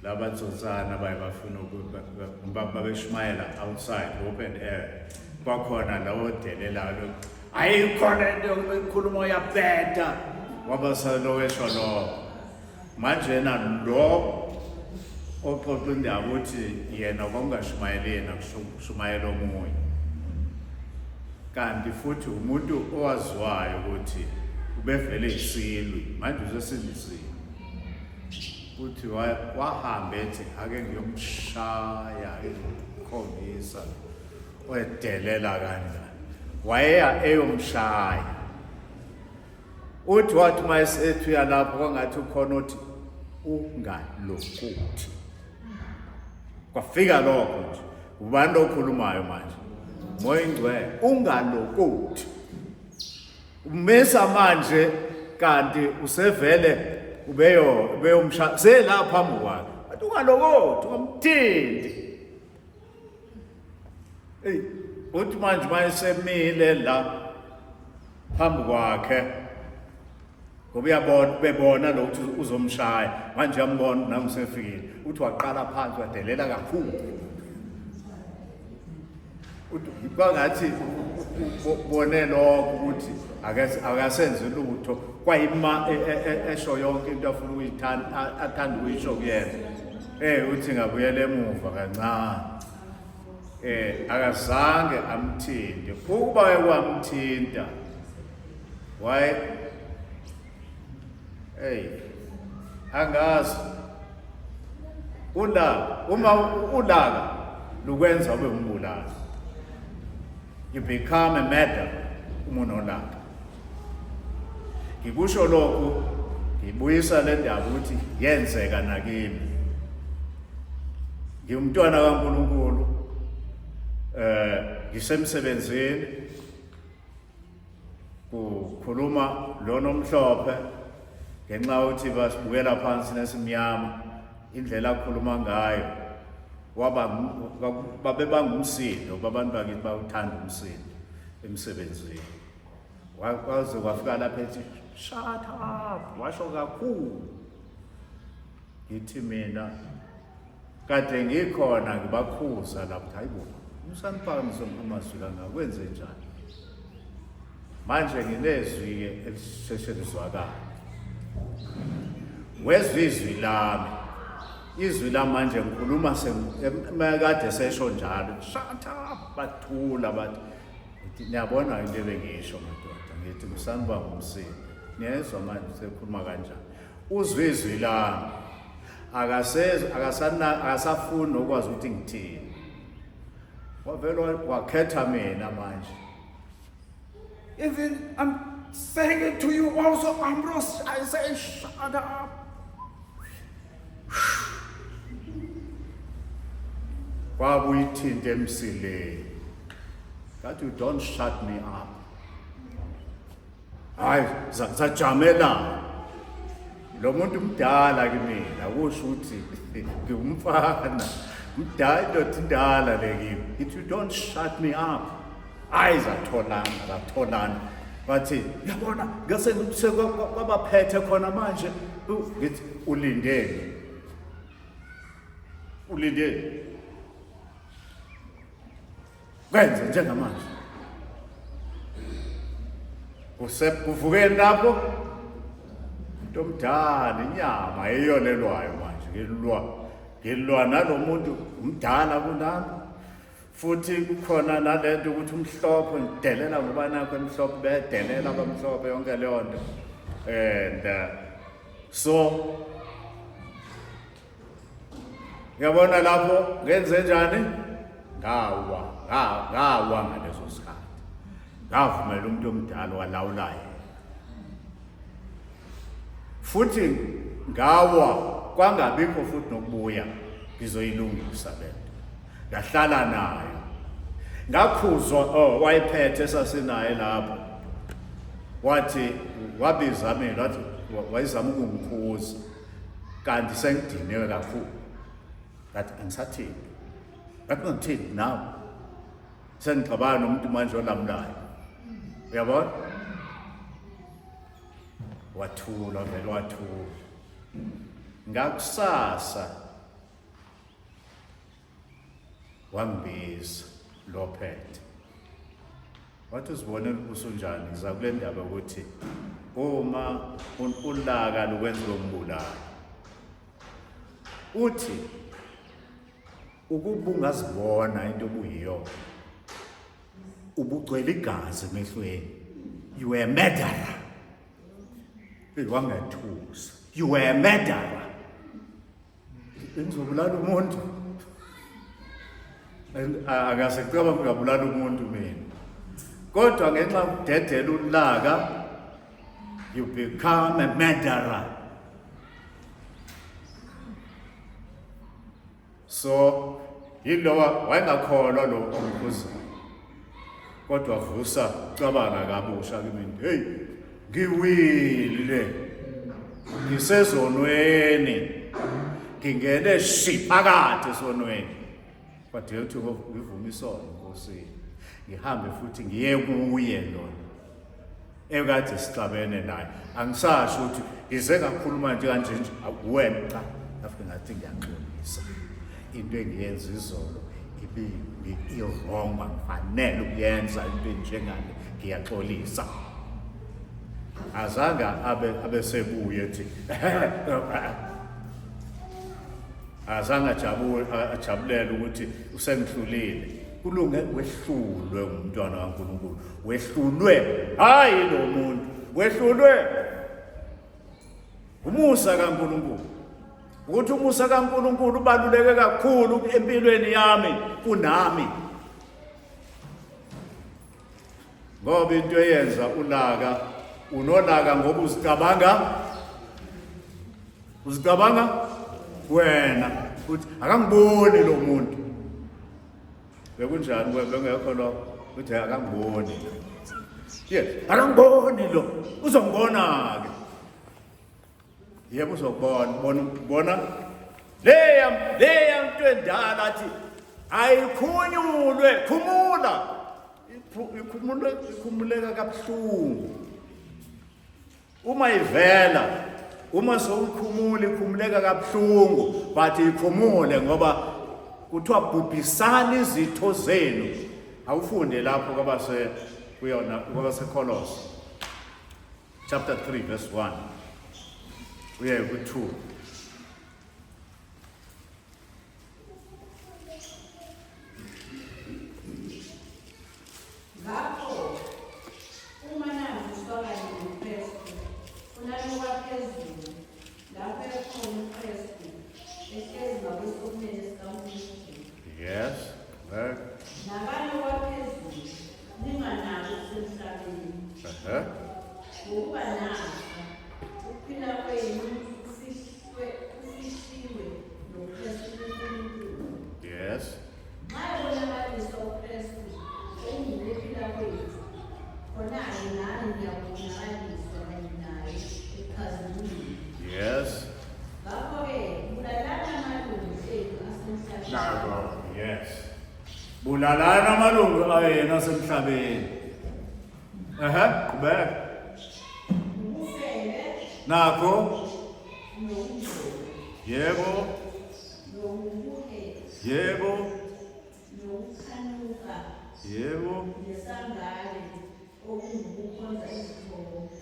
labatsotsana baye bafuna babeshumayela outside open air kwakhona lawo delelayo ayikhona into enkulumo yabheda wabasalowesho lo manje na lo oxoxa indaba uthi yena kwakungashumayeli yena kushumayela omunye kanti futhi umuntu owaziwayo ukuthi ubevele isilwi manje usesindisiwe uthi wahamba ethi ake ngiyomshaya ngikhombisa oyedelela kanjani wayeya eyomshaya uthi wathi uma esethi uyalapho kwangathi ukhona othi ungalokuthi kwafika lokho nje ubani okhulumayo manje Moya Ingcwele ungalokuthi umisa manje kanti usevele ubeyo ubeyomsha selapha phambi kwakhe athi ungalokothi ungamthinti hey uthi manje mayesemile la phambi kwakhe ngoba uyabona bebona lokuthi uzomshaya manje uyambona nami usefikile uthi waqala phansi wadelela kakhulu uthi kwangathi ubone lokho ukuthi akasenzi lutho kwayima esho yonke into afuna ukuyithanda athanda ukuyisho kuyena uthi ngabuyela emuva kancane akazange amthinte ukuba wamthinta waye Hey, angazi ulaka, uma ulaka lukwenza ube umbulali, you become a murderer uma unolaka. Ngikusho lokhu ngibuyisa le ndaba ukuthi yenzeka nakimi. Ngiwumntwana kaNkulunkulu, ngisemsebenzini, kukhuluma lona omhlophe ngenxa yokuthi basibukela phansi nesimnyama, indlela akhuluma ngayo waba babebanga umsindo, babantu bakithi bawuthanda umsindo emsebenzini. Waze kwafika lapha ethi shut up, washo kakhulu. Ngithi mina kade ngikhona ngibakhuza lapho, hayibo, umsaniphakamisa amazwi kangaka, kwenze njani? Manje nginezwi-ke elisheshe lizwakala. Wezwa izwi lami, izwi lami manje ngikhuluma kade sesho njalo, shut up, bathula bathi, ngithi niyabona into ebengiyisho madoda, ngithi kusanibanga umsindo, niyezwa manje sekhuluma kanjani. Uzwe izwi lami, akasezwa, akasafuni nokwazi ukuthi ngithini. Wavele wakhetha mina manje. Even I'm saying it to you also, Ambrose, I say shut up. Kwabuya ithinta emsileni. Ngathi you don't shut me up. Hayi, sajamelana. Lo muntu mdala kimina, kusho ukuthi ngiwumfana. Mdala, indoda indala le kimi. Ithi you don't shut me up. Hayi, zatholana, zatholana. Bathi, yabona, ngase kwabaphethe khona manje. Ngithi ulindeni. Ulindeni. Kwenze njengamanje. Kuvukeni lapho umuntu omdala, inyama eyolelwayo manje, ngilwa nalomuntu umdala kunami. Futhi kukhona nalento ukuthi umhlophe ngidelela ngoba nakho emhlophe, bedelela abamhlophe yonke leyo nto. And so uyabona lapho ngenze njani? Ngawa, ngawa ngaleso sikhathi. Ngavumela umuntu omdala walawula yena. Futhi ngawa kwangabikho futhi nokubuya, ngizoyilungisa lento. Ngahlala nayo. Ngakhuzwa, oh, wayephethe esasinaye lapho. Wathi wabiza mina, wathi wayezama ukungikhuza. Kanti sengidiniwe kakhulu. Ngathi angisathini. Ngathi ngithini nawe? Sengixabana nomuntu manje olamulayo. Uyabona? Wathula vele, wathula. Ngakusasa wangibiza lo phethe. Wathi uzibonela ubuso unjani? Ngiza kule ndaba ukuthi uma ulaka lukwenza umbulali. Uthi ukuba ungazibona into obuyiyona, ubugcwele igazi emehlweni. You were a murderer. Hey, wangethusa. You were a murderer. Ngizobulala umuntu. Akase kucabanga ngabulala umuntu mina. Kodwa ngenxa yokudedela ulaka, you become a murderer. So yilowa wayengakholwa lo omkhuzayo. Kodwa vusa cabanga kabusha kimi, hey, ngiwile. Ngisezonweni. Ngingene shi phakathi esonweni. Kodwa uthi ngivume isono eNkosini. Ngihambe futhi ngiye kuye lona. Ekade sixabene naye. Angisasho ukuthi ngize ngakhuluma nje kanje nje akuwena, cha. Ngafike ngathi ngiyaxolisa. Into engiyenza izolo ibimbi, i-wrong, angifanele ukuyenza into enjengale, ngiyaxolisa. Azange abe sebuye ethi azange ajabulele ukuthi usengihlulile. Kulunge wehlulwe umntwana kaNkulunkulu, wehlulwe hayi lo muntu, wehlulwe. Umusa kaNkulunkulu. Ukuthi umusa kaNkulunkulu ubaluleke kakhulu empilweni yami kunami. Ngoba into eyenza ulaka unolaka ngoba uzicabanga uzicabanga wena uthi akangiboni lo muntu. Bekunjani kuwe bengekho lo uthi akangiboni. Yes, akangiboni lo. Uzongibona ke. Yebo uzokubona, bona bona leya leya nto endala athi ayikhunyulwe, khumula. Ikhumule ikhumuleka kabuhlungu. Uma ivela uma sowukhumula ikhumuleka kabuhlungu but ikhumule ngoba kuthiwa bhubhisani izitho zenu. Awufunde lapho kwabase kuyona kwabaseKolose. Chapter 3 verse 1 uye ku-2. Ngakho uma navuswa kanye noKristu, funani okwaphezulu, lapho ekhona uKristu, ehlezi ngakwesokunene sikaNkulunkulu. Yes. There. Nakani okwaphezulu, ninganaki okusemhlabeni. Uh-huh. Ngokuba nafa, ukuphila kwenu kufihlwe kufihliwe noKristu kuNkulunkulu. Yes. Nxa ebonakaliswa uKristu ongukuphila kwethu, khona-ke nani niyakubonakaliswa kanye naye ekukhazimulweni. Yes. Ngakho-ke bulalani amalungu enu asemhlabeni. Nako. Yes. Bulalani amalungu ayena asemhlabeni. Ehhe, qhubeka. Ubufebe, Nakho. nokungcola, Yebo. nokubuhe, Yebo. nokukhanuka, Yebo. nesangane, okungukukhonza izithombe,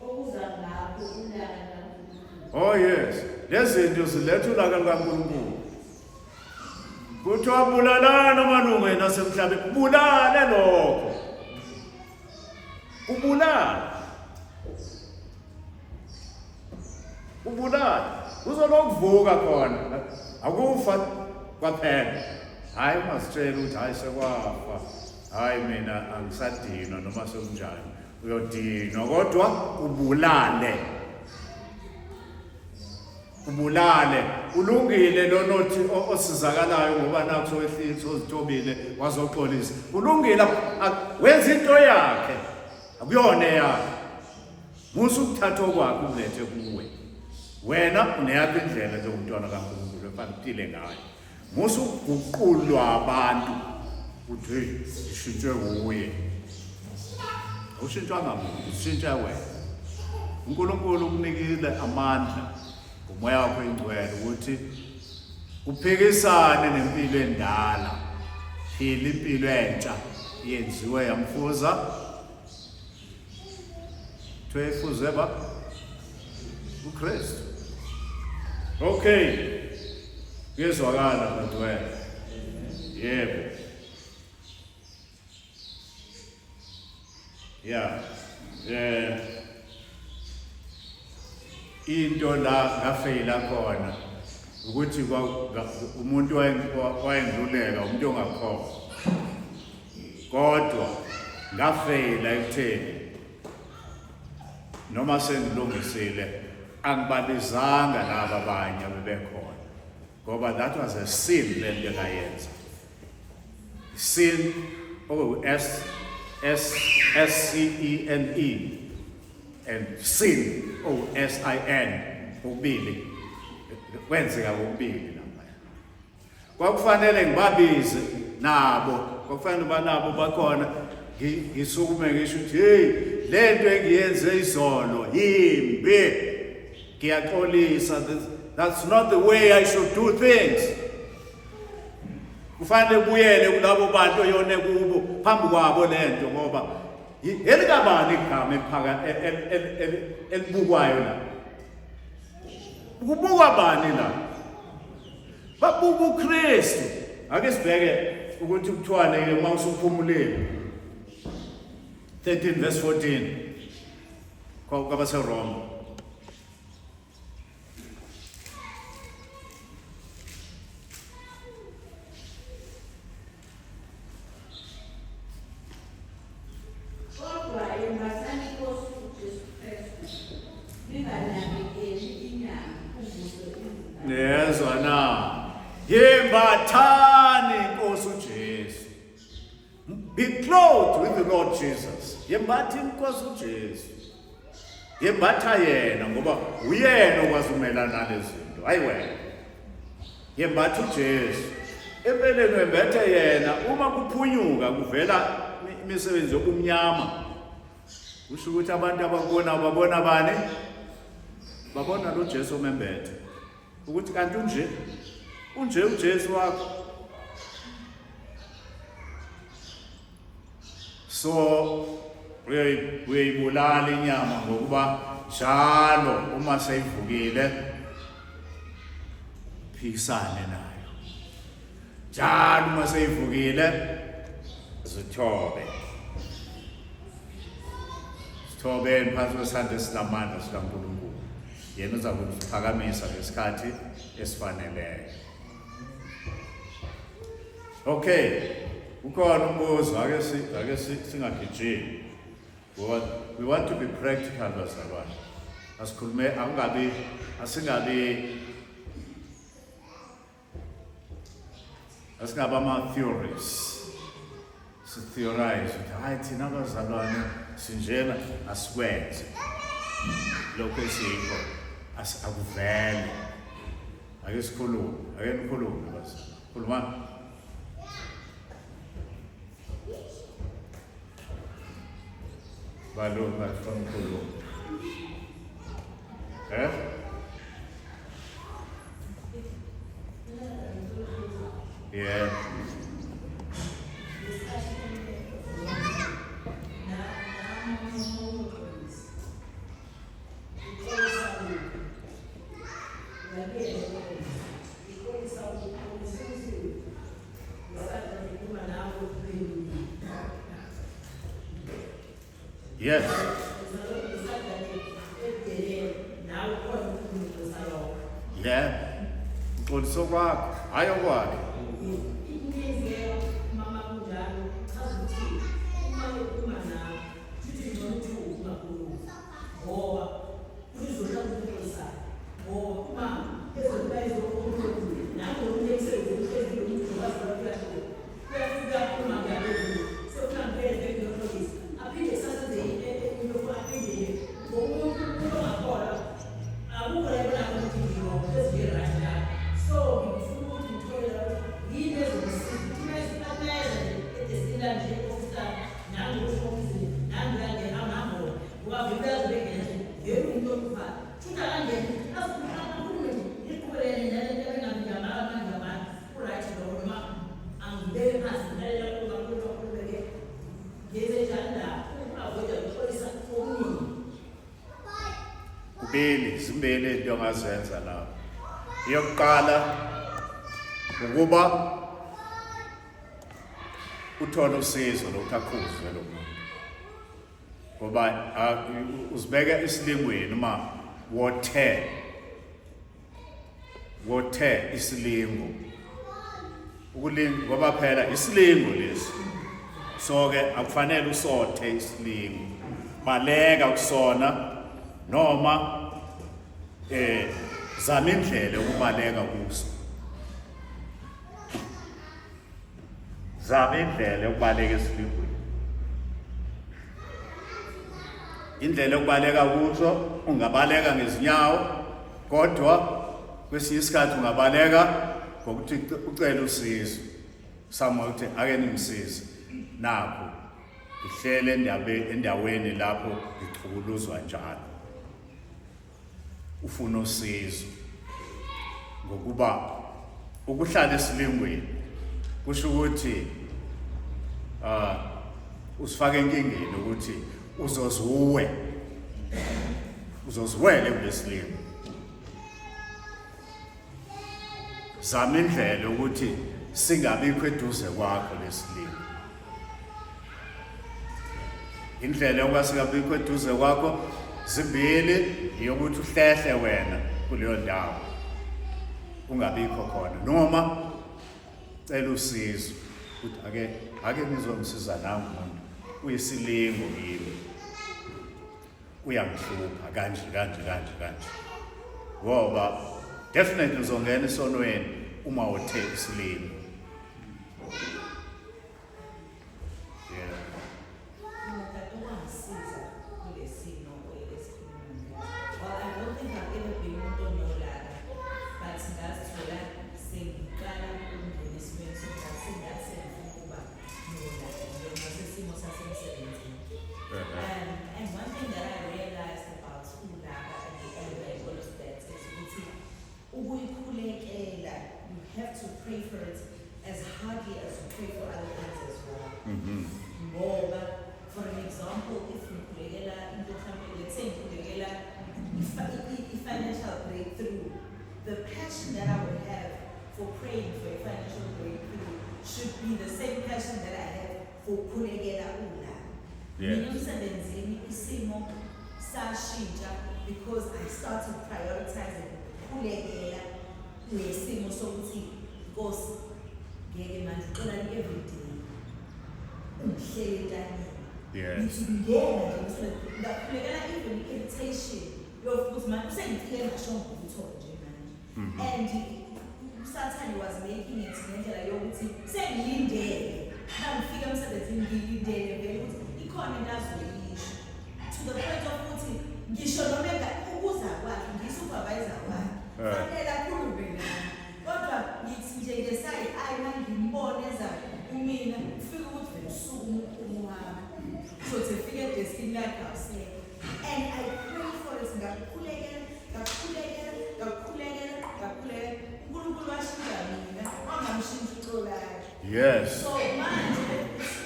okuza ngakho ulaka lukaNkulunkulu. Oh yes. Lezi zinto ziletha ulaka lukaNkulunkulu. Kuthiwa bulalana amalungu enu asemhlabeni. Bulale lokho. Ubulale. Ubulale. Uzolokuvuka khona. Akufa kwaphela. Hayi ungasitshela ukuthi hayi sekwafa. Hayi mina angisadinwa noma sekunjani. Uyodinwa kodwa ubulale. Ubulale. Ulungile lona othi osizakalayo ngoba nakho sowehlisa ozithobile wazoxolisa. Ulungile wenza into yakhe. Akuyona eyakhe. Musa ukuthatha okwakhe ukulethe kuwe. Wena uneyakho indlela njengomntwana kaNkulunkulu efanele uphile ngayo. Musa ukuguqulwa abantu uthi hey ngishintshwe wuye. Awushintshwanga muntu, ushintsha wena. uNkulunkulu ukunikile amandla ngomoya wakho oyingcwele ukuthi uphikisane nempilo endala. Phila impilo entsha yenziwe yamfuza. Kuthiwa ifuze ba uKristu. Okay. Kuyezwakala dadewethu. Yebo. Yeah. Eh into la ngafeyila khona ukuthi umuntu wayengiluleka umuntu ongakholwa kodwa ngafeyila ekutheni noma sengilungisile angibabizanga laba abanye abebekhona ngoba that was a sin le nto engayenza sin oku S S S C E N E and sin o S I N kokubili kwenzeka kokubili lapha Kwakufanele ngibabize nabo, kwakufanele uba nabo bakhona ngisukume ngisho ukuthi hey le nto engiyenze izolo yimbi ngiyaxolisa that's not the way I should do things kufanele buyele kulabo bantu oyone kubo phambi kwabo lento ngoba elikabani igama eliphaka elibukwayo la kubukwa bani la Babuka uKristu. Ake sibheke ukuthi kuthiwane ke uma usuphumulile. 13 verse 14. KwabaseRoma. Lord Jesus. Yembatha inkosi uJesu. Yembatha yena ngoba uyena okwazi ukumelana nalezi zinto. Hayi wena. Yembatha uJesu. Empeleni wembethe yena uma kuphunyuka kuvela imisebenzi yobumnyama. Kusho ukuthi abantu abakubona babona bani? Babona lo Jesu omembethe. Ukuthi kanti unje. Unje uJesu wakho. So uyayibulala inyama ngokuba njalo uma seyivukile phikisane nayo. Njalo uma seyivukile zithobe. Sithobeni phansi kwesandla esinamandla sikaNkulunkulu. Yena uza kutiphakamisa ngesikhathi esifaneleyo. Okay. Ukhona umbuzo ake si ake singagijimi. Ngoba we want to be practical bazalwane. Asikhulume akungabi asingabi Asingaba ama-theories. Si-theorize ukuthi hayi thina abazalwane sinjena asikwenze. Lokho esiyikho akuvele. Ake sikhulume, ake nikhulume bazalwane. Khulumani. Balokhu bafuna ukukhuluma. Eh? Yeah. Yes. Yeah. Uxolisa kwakho, hayi okwakhe. Kubili, zimbili into ongazenza lapho. Eyokuqala ukuba uthole usizo lokuthi akhuzwe lo muntu. Ngoba uzibeka esilingweni uma wothe wothe isilingo. Ukulinga ngoba phela isilingo lesi. So ke akufanele usothe isilingo. Baleka kusona noma eh zama indlela yokubaleka kuso. Zama indlela yokubaleka esilingweni. Indlela yokubaleka kuso ungabaleka ngezinyawo kodwa kwesinye isikhathi ungabaleka ngokuthi ucele usizo. Samuel uthi ake ningisize. Nakho ngihlele endaweni lapho ngichukuluzwa njalo. Ufuna usizo ngokuba ukuhlala esilingweni kusho ukuthi ah usifaka enkingeni ukuthi uzoziwe uzoziwele kulesilingo. Zama indlela ukuthi singabikho eduze kwakho lesilingo. Indlela yokuba singabikho eduze kwakho zimbili, iyokuthi uhlehle wena kuleyo ndawo ungabikho khona, noma cela usizo ukuthi ake ake nizongisiza nangu umuntu uyisilingo kimi, uyangihlupha kanje kanje kanje kanje, ngoba definitely uzongena esonweni uma uthe isilingo. Yeah. sashintsha because I started prioritizing ukukhulekela lesimo sokuthi, Nkosi, ngeke manje uxolani every day ungihlele entanyeni. Ngithi ngena nje emsebenzini, ngakhulekela even i-irritation yokuthi manje usengicike ngasho ngokutho nje manje. And uSathane was making it ngendlela yokuthi sengilindele mangifika emsebenzini, ngilindele vele ukuthi ikhona into azoyisho, to the point of ukuthi ngisho noma ukuza kwakhe ngi-supervisor wakhe, fanele akhulume nami, kodwa ngithi nje ngesayi ayi mangimbone eza kumina, ufike ukuthi vele usuku umuhamba uzothi efika edeskini lakhe awusekho. And I pray for it, ngakukhulekela, ngakukhulekela, ngakukhulekela, ngakukhulekela. UNkulunkulu washintsha mina, wangamshintsha uXolani. So manje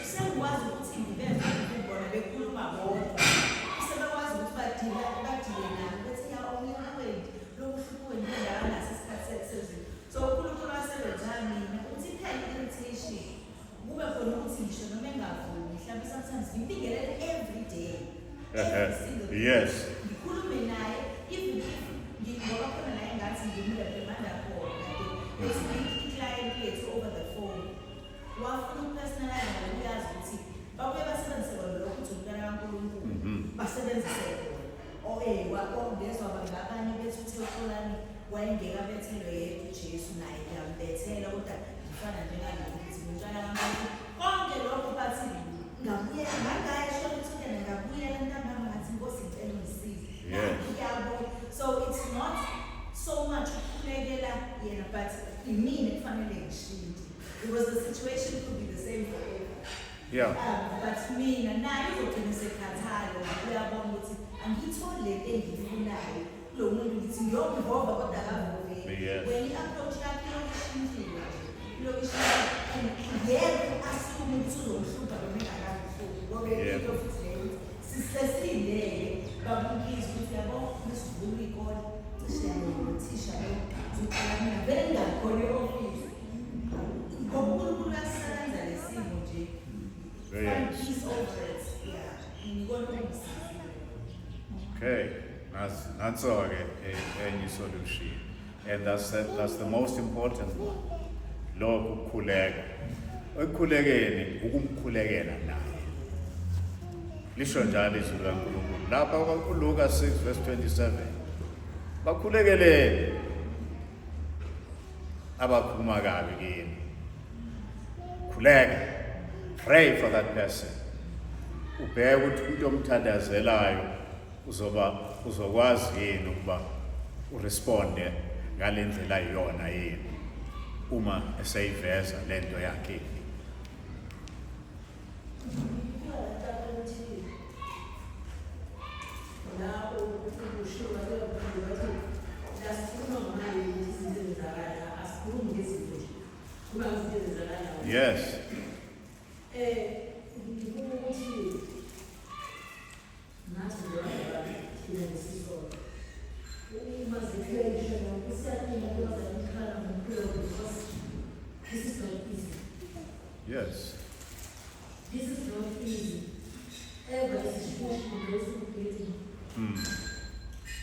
sengikwazi ukuthi ngibezwe ukubona bekhuluma bodwa, sebekwazi ukuthi badile nami, bethi ya omunye lokuhluphweni naso isikhathi sezulu. So uNkulunkulu wasebenza mina ukuthi iphele i-irritation, kube khona ukuthi ngisho noma engavumi, mhlawumbe sometimes ngimbingelele every day, every single day. Ngikhulume naye, even if ngoba khona la engathi ngimreprimanda khona kade ethi i-client yethu over the phone wafuna ukupersonalize, ngoba uyazi ukuthi babuye basebenzise kona lokho ukuthi umntwana kaNkulunkulu, basebenzise kona. Oh, ngezwa ngabanye bethi uthe uXolani wayengeke abethelwe yedwa uJesu, naye ngiyambethela, kodwa ngifana njengalokhu ukuthi ngumntwana kaNkulunkulu, konke lokho. Bathi ngabuyela, ngangaya eshona ethuneni, ngabuyela ntambama, ngathi, "Nkosi, ngicela ungisize." Yabo, so it's not so much ukukhulekela yena, but imina kufanele ngishintshe, because the situation could be the same forever. But mina naye uzogcina esekhathala, uyabona ukuthi angiyitholi lento engiyifunayo kulo muntu, ngithi ngiyomvova kodwa akavoveli. Wena i-approach yakhe ilokhu ishintshile nje, ilokhu ishintshile, and ngeke asume ukuthi uzomhlupha noma engakakuhluphi, ngoba into futhi leyo ukuthi sisesilindele babukise ukuthi yabo mesivula iy'kole cishe yabo thisha lo uzoqala mina vele ngingakhona e-ofisi, ngoba uNkulunkulu uyasebenza lesimo nje. Find peace over it. Yeah, ngikona okungisizile. Okay, nanso-ke enye solution, and that's the most important one. Lokhu ukukhuleka, ekukhulekeni ukumkhulekela naye. Lisho njalo izwi likaNkulunkulu lapha kuLuka 6 verse 27, bakhulekeleni abakhuluma kabi kini. Khuleka, pray for that person, ubheke ukuthi umuntu omthandazelayo uzoba uzokwazi yini ukuba uresponde ngale ndlela iyona yini uma eseyiveza lento yakhe. Ukuthi la usho bathi lasikhuluma ngayo ukuthi izinto ezenzakalayo, asikhulumi ngezinto nje, khuluma ngezinto ezenzakalayo. Ngibona ukuthi nathi njengabantu thina nesisodwa uma zikhe ngisho nokwazi ukukhala ngomkhuleko, because this is not easy. This is not easy. Ever is pushing those who getting.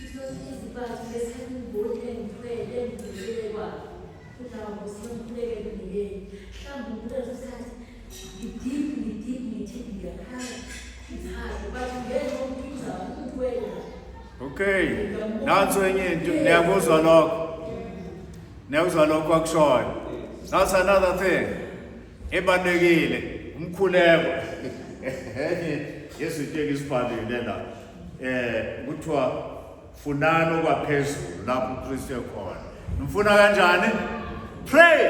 It's not easy, but ngesikhathi ngibone ngithwele ngibhekele kwakhe futhi awusimkhuleke ngiyeni mhlawumbe kuleso sikhathi ngideep, ngideep, ngideep, ngiyakhala. It's hard, but ngenxa yokuthi uzama ukuthwele. Okay, nanso enye into, niyakuzwa lokho, niyakuzwa lokho akushoyo. That's another thing ebalulekile, umkhuleko. Enye yezinto engizibhalile la, kuthiwa funani okwaphezulu lapho uKristu ekhona. Nimfuna kanjani? Pray.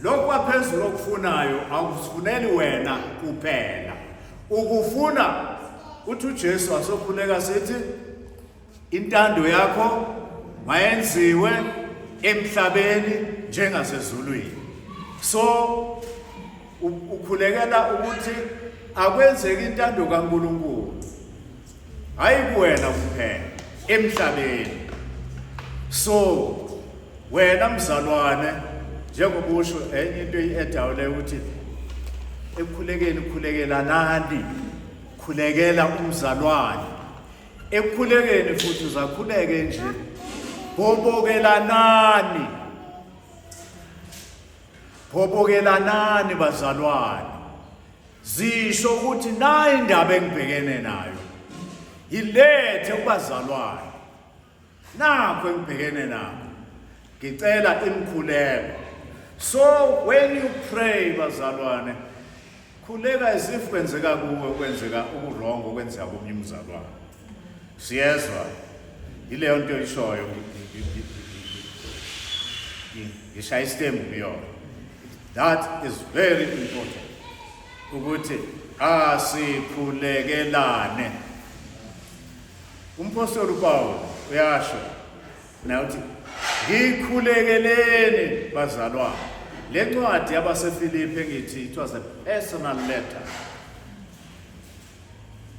Lokhu kwaphezulu okufunayo akusifuneli wena kuphela, ukufuna uthi uJesu asokhuleka sithi intando yakho mayenziwe emhlabeni njengasezulwini. So ukhulekela ukuthi akwenzeke intando kaNkulunkulu, hayi kuwena kuphela, emhlabeni. So wena mzalwane, njengoba usho enye into edawo leyo ukuthi ekukhulekeni khulekelanani, khulekela umzalwane. Ekukhulekeni futhi uzakhuleke nje. Bhobokelanani. Bhobokelanani bazalwane. Zisho ukuthi nayi indaba engibhekene nayo. Ilethe kubazalwane. Nakho engibhekene nakho. Ngicela imikhuleko. So when you pray bazalwane, khuleka as if kwenzeka kuwe kwenzeka okuwrong okwenzeka komunye umzalwane. Siyezwa. Yileyo nto oyishoyo ngishaya isitembu kuyona. That is very important. Ukuthi asikhulekelane. Umpostoli uPawulu uyasho naye uthi ngikhulekeleni bazalwane. Le ncwadi yabaseFilipi engithi it was a personal letter.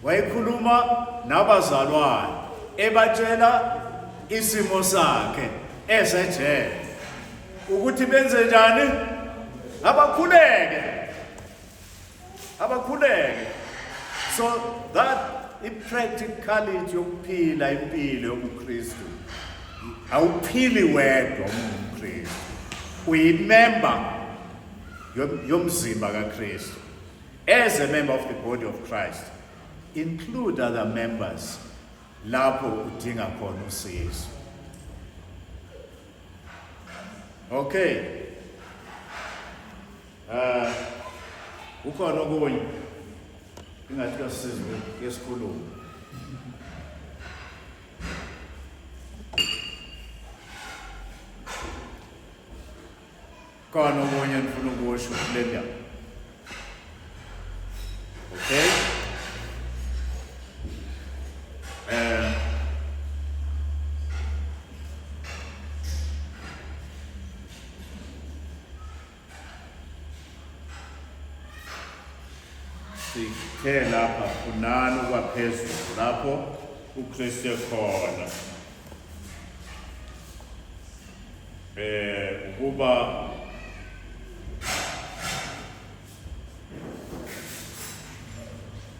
Wayekhuluma nabazalwane ebatshela isimo sakhe esejele ukuthi benze njani abakhuleke abakhuleke so that i-practicality yokuphila impilo yobuKristu awuphili wedwa umKristu uyimember yomzimba kaKristu as a member of the body of Christ include other members lapho udinga khona usizo okay Eh ukhona okunye ingathi kuyasiza kuyesikhuluma. Khona okunye enifuna ukusho kule ndaba. Okay? Eh Sithe lapha funani okwaphezulu lapho uKristu ekhona. Eh ukuba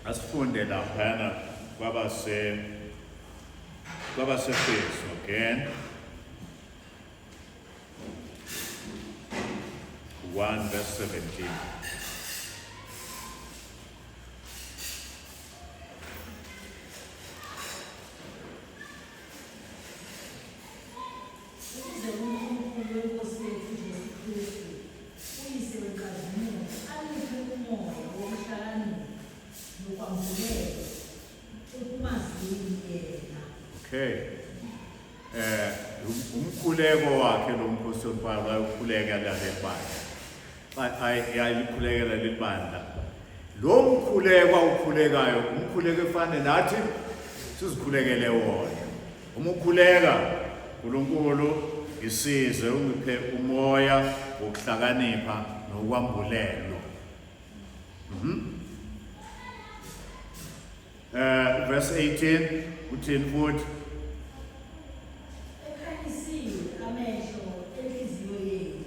asifunde laphana kwabase kwabaseFesu again. 1 verse 17. Ukuze uNkulunkulu weNkosi yethu uJesu Kristu, uYise wenkazimulo, aniphe umoya wokuhlakanipha nokwambulelwa ekumazini yena. Okay. Eh umkhuleko wakhe lo mphostoli Pawulu ayokhuleka lale bandla. Ayalikhulekela leli bandla. Lo mkhuleko awukhulekayo umkhuleko efane nathi sizikhulekele wona. Uma ukhuleka uNkulunkulu ngisize ungiphe umoya wokuhlakanipha nokwambulelwa. Mhm. Eh verse 18 uthini futhi? Ekhanyisiwe amehlo enhliziyo yenu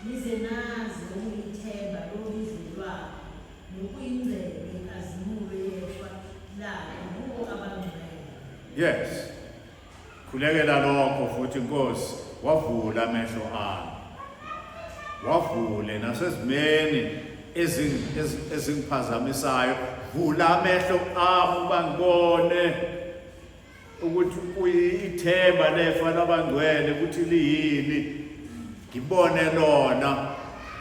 nize nazi okuyithemba lobizo lwakhe nokuyingcebo yenkazimulo yefa lakhe kubo abangcwele. Yes. Khulekela lokho futhi Nkosi wavula amehlo ami. Wavule nasezimeni ezingiphazamisayo vula amehlo ami uba ngibone ukuthi kuyithemba lefa labangcwele ukuthi liyini ngibone lona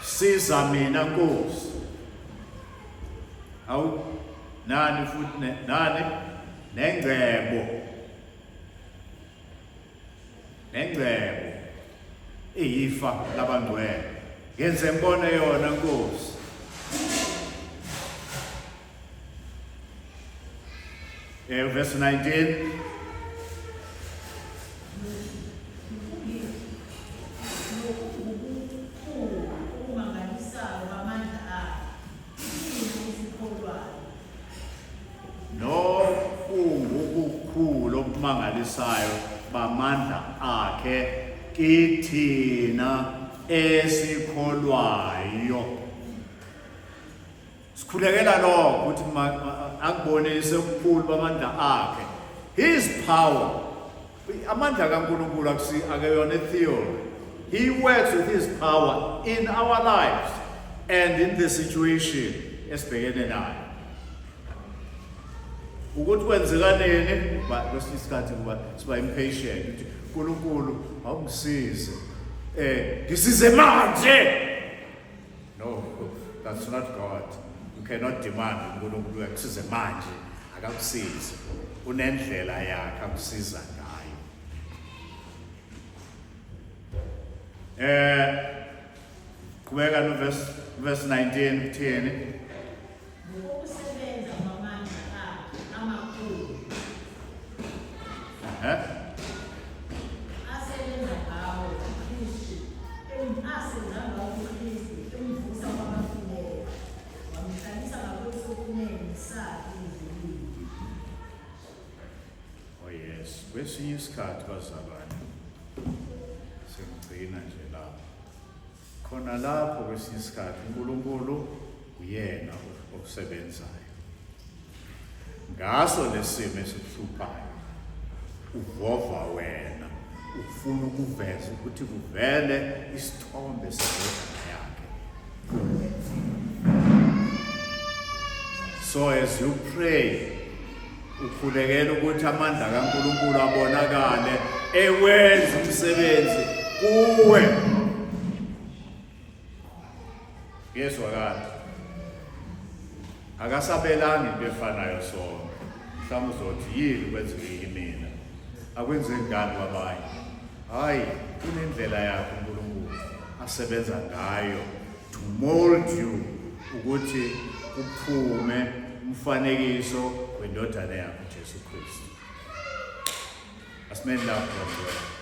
siza mina Nkosi awu nani futhi nani nengcebo nengcebo iyifa labangcwele ngenze ngibone yona Nkosi eh verse 19 Nokungubukhulu obumangalisayo bamandla akhe kithina esikholwayo. Sikhulekela lokho ukuthi akubonise ubukhulu bamandla akhe. His power, amandla kaNkulunkulu akusi akeyona theory. He works with his power in our lives and in the situation esibhekene nayo. Ukuthi kwenzeka nini ba kwesinye isikhathi kuba siba impatient ukuthi uNkulunkulu awungisize. Ngisize manje. No, that's not God. You cannot demand uNkulunkulu akusize manje. Akakusize. Unendlela yakhe akusiza ngayo. Qhubeka no verse 19 kuthini? Ngokusebenza kwamandla akhe amakhulu. Asebenza ngawo uKristu, asenza ngawo uKristu, emvusa kwabafileyo, wamhlalisa ngakwesokunene sakhe ezulwini. Oh yes, kwesinye isikhathi bazalwane sengigcina nje lapho. Khona lapho kwesinye isikhathi uNkulunkulu uyena okusebenzayo. Ngaso lesimo esikuhluphayo uvova wena, ufuna ukuveza ukuthi kuvele isithombe sendodana yakhe. So as you pray, ukhulekela ukuthi amandla kaNkulunkulu abonakale ewenza umsebenzi kuwe. Yezwakala. Akasabelanga into efanayo sonke. Mhlawumbe uzothi yini kwenzeke kimina? Akwenzeki ngani kwabanye? Hayi, kunendlela yakhe uNkulunkulu asebenza ngayo to mold you ukuthi kuphume umfanekiso wendodana yakhe uJesu Kristu. Asimeni lapho bantwana.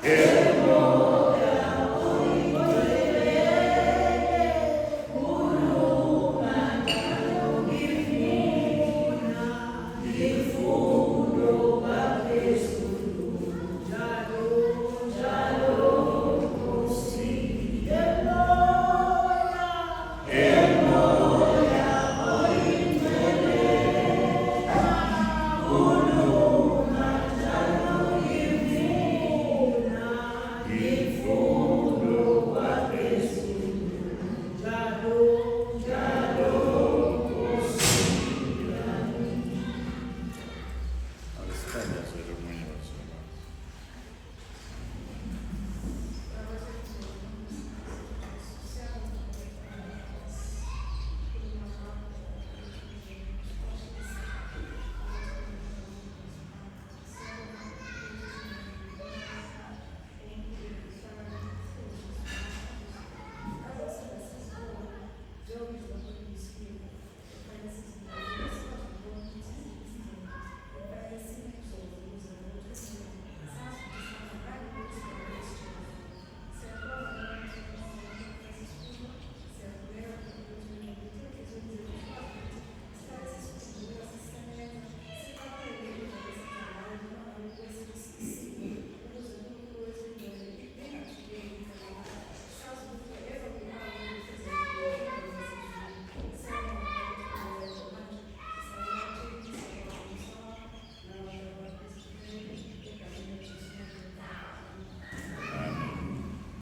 Yeah.